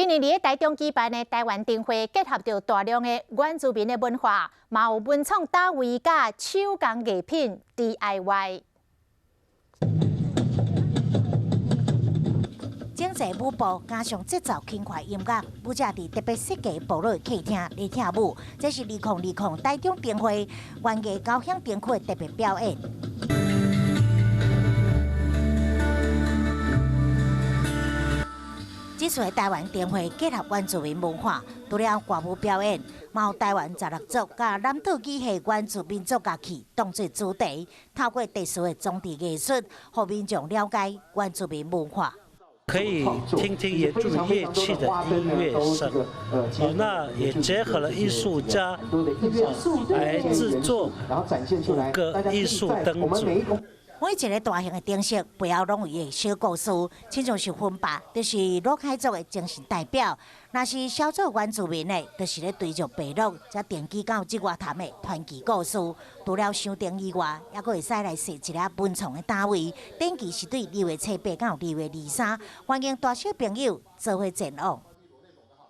今年佇台中舉辦的台灣燈會，結合著大量的原住民的文化，嘛有文創攤位佮手工藝品 DIY。整齊舞步加上節奏輕快音樂，舞者佇特別設計部落客廳咧跳舞。這是2020台中燈會原藝交響燈區的特別表演。這次的台灣燈會結合原住民文化，除了歌舞表演，嘛有台灣十六族佮南島語系原住民族樂器當做主題，透過特殊的裝置藝術，予民眾了解原住民文化。可以聽聽原住民樂器的音樂聲，哦，那也結合了藝術家來製作五個藝術燈組。每一个大型的燈飾背後攏有伊的小故事，親像是分霸，就是魯凱族的精神代表；若是小組原住民的，就是咧追逐白鹿，才奠基到這外潭的傳奇故事。除了賞燈以外，猶閣會使來踅一下文創的攤位。展期是對2月初8到2月23，歡迎大小朋友做伙前往。